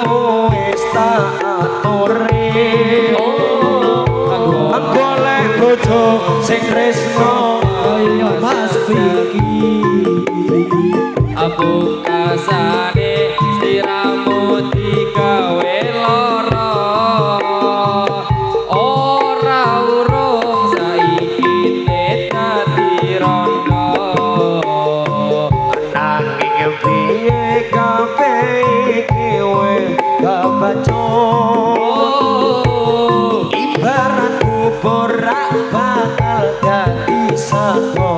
sliramu wis tak aturi, golek bojo sing tresno kaya Mas Vicky. Pungkasane sliramu digawe lara, ora urung saiki dadi rondo. Nanging piye kabeh iki wis kebacut, ibarat bubur rak bakal dadi sego.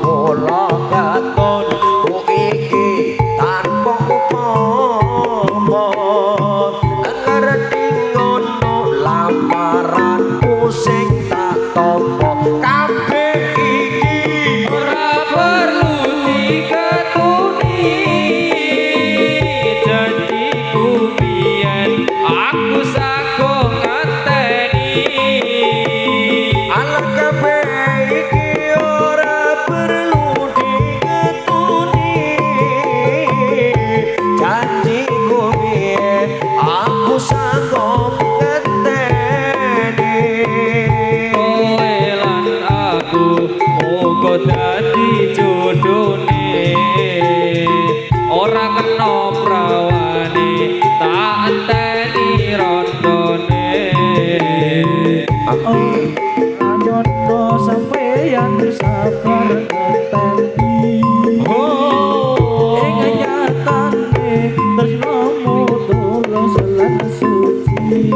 Mula katon ku iki tanpa upama, ngerti ngono lamaranku sing tak tampa kabeh iki ora perlu diketuni. Janjiku biyen aku sagung ngenteni. Alah kabeh iki ora perlu diketuni, janjiku biyen aku sanggup ngenteni. Kowe lan aku muga dadi jodone, ora kena prawane tak enteni rondone. Anyono sampeyan sabar ngenteni. Ing nyatane tresnomu tulus lan suci.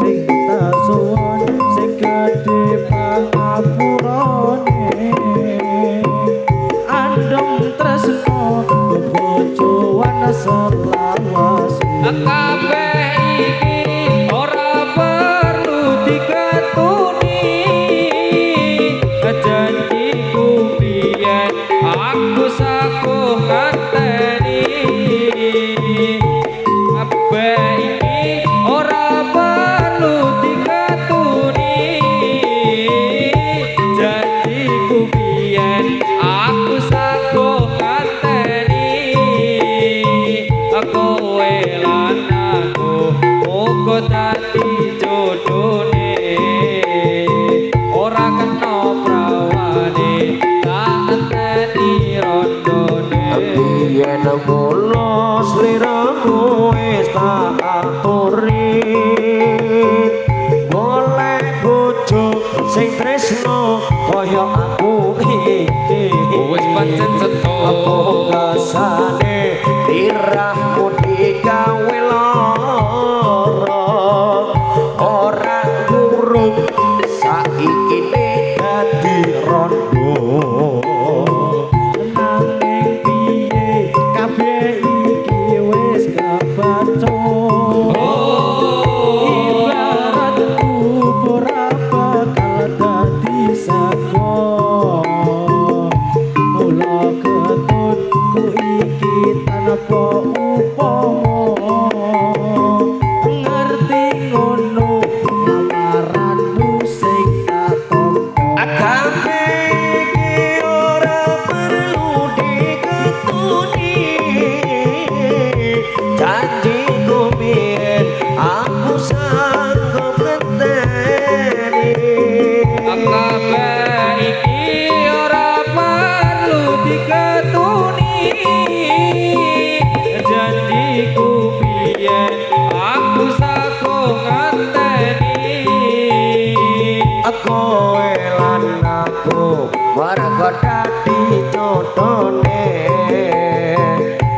Sing tak suwun sing gedhe pangapurane, andum tresno bebojoan selawase. Kabeh iki ora perlu diketuni. Janjiku biyen aku saguh ngenteni. Kabeh iki ora perlu diketuni. Janjiku biyen aku saguh ngenteni. Kowe lan aku muga dadi jodone, ora kena prawane tak enteni rondone. Biyen mula sliramu wis tak aturi, golek bojo sing tresno kaya aku iki. Wis pancen seto. Pungkasane tirahmu digawe lara, ora urung saiki dadi rondo. Nanging piye kabeh iki wis kebacut, ibarat bubur bakal dadi sego. Mula ketutku iki tanpa upama, ngerti ngono lamaranmu sing tak tampa. Kabeh iki ora perlu diketuni, janjiku biyen aku sanggup ngenteni. Kabeh iki ora perlu diketuni. Janjiku biyen aku saguh ngenteni. Kowe lan aku mergo dadi jodone,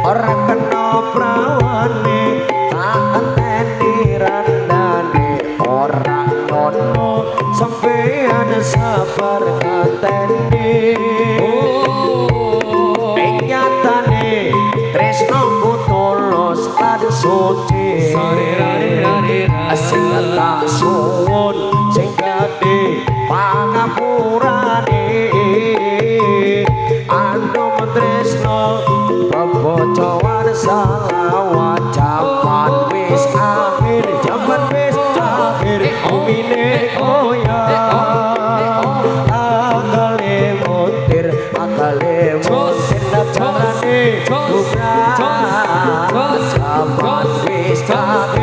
ora kena prawane tak enteni randane. Ora ngono sampeyan sabar ngenteni. Ing nyatane tresnoku tulus lan suci, sing tak suwun sing gedhe pangapurane. Andum tresno bebojoan selawat, jaman wis akhir, jaman wis akhir, bumine goyah. Akale muntir, akale muntir, carane. Zaman wis akhir.